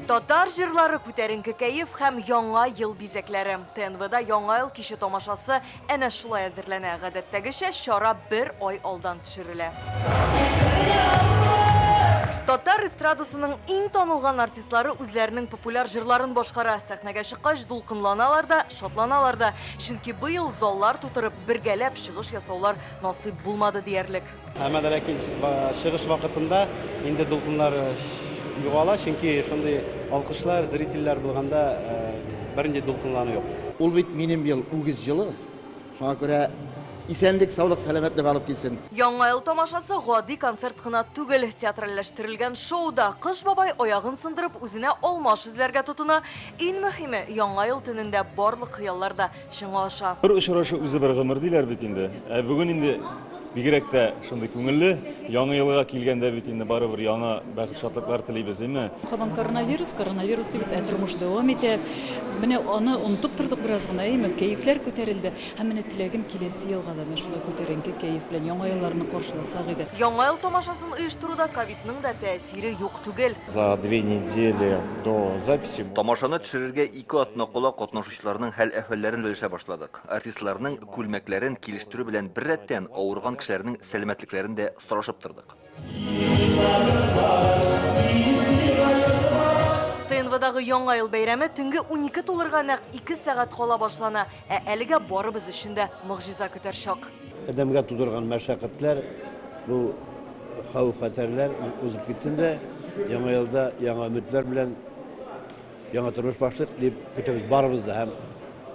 Татар җырлары, күтәренке кәеф һәм Яңа ел бизәкләре. ТНВда Яңа ел киче тамашасы әнә шулай әзерләнә. Гадәттәгечә, чара бер ай алдан төшерелә. Татар эстрадасының иң танылган артистлары үзләренең популяр җырларын башкара. Сәхнәгә чыккач, дулкынланалар да, шатланалар да. Чөнки быел заллар тутырып, бергәләп чыгыш ясаулар насыйп булмады диярлек. Әмма дә ләкин чыгыш вакытында инде дулкыннар югала, чөнки шундый алкышлар, зрительләр булганда бернинди дулкынлану юк. Ул бит минем ел, үгез җылы. Шуңа күрә исәнлек, саулык, сәламәтлек алып килсен. Яңа ел тамашасы гади концерт кына түгел, театральләштерелгән шоу да. Кыш бабай аягын сындырып, үзенә алмаш эзләргә тотына. Иң мөһиме, Яңа ел төнендә барлык хыяллар да чынга аша. Бер очрашу үзе бер гомер диләр бит инде. Ә бүген инде бигрәк тә шундый күңелле. Яңа елга килгәндә бит инде барыбер яңа бәхет-шатлыклар телибез, әйме? Һаман коронавирус, коронавирус дибез, ә тормыш дәвам итә. Менә аны онытып тордык бераз гына, әйме? Кәефләр күтәрелде. Һәм менә теләгем киләсе елга да менә шулай күтәренке кәеф белән Яңа елларны каршыласак иде. Яңа ел тамашасын оештыруда ковидның да тәэсире юк түгел. За две недели до записи. Тамашаны төшерергә ике атна кала катнашучыларның хәл-әхвәлләрен белешә башладык. Артистларның күлмәкләрен килештерү белән беррәттән, авырган кешеләрнең сәламәтлекләрен дә сорашып тордык. ТНВдагы Яңа ел бәйрәме төнге 12 тулырга нәкъ ике сәгать кала башлана. Ә әлегә барыбыз өчен дә могҗиза көтәр чак. Адәмгә тудырган мәшәкатьләр, бу хәвеф-хәтәрләр узып китсен дә, Яңа елда яңа өметләр белән яңа тормыш башлыйк дип көтәбез барыбыз да һәм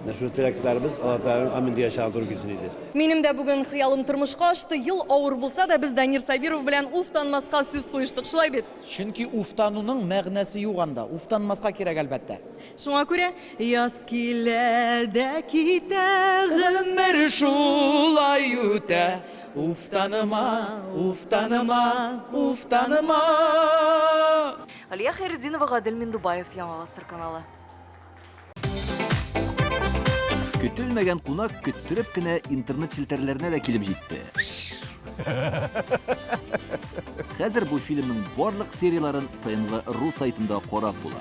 менә шушы теләкләребез Алла Тәгаләнең амин дигән чагына туры килсен иде. Минем дә бүген хыялым тормышка ашты. Ел авыр булса да, без Данир Сабиров белән уфтанмаска сүз куештык, шулай бит? Чөнки уфтануның мәгънәсе юк анда. Уфтанмаска кирәк, әлбәттә. Шуңа күрә яз килә дә китә, гомер шулай үтә. Уфтаныма, уфтаныма, уфтаныма. Алия Хәйретдинова, Гадел Миндубаев, Яңа Гасыр каналы. Көтелмәгән кунак көттереп кенә интернет челтәрләренә дә килеп җитте. Хәзер бу фильмның барлык серияләрен ТНВ.ру сайтында карап була.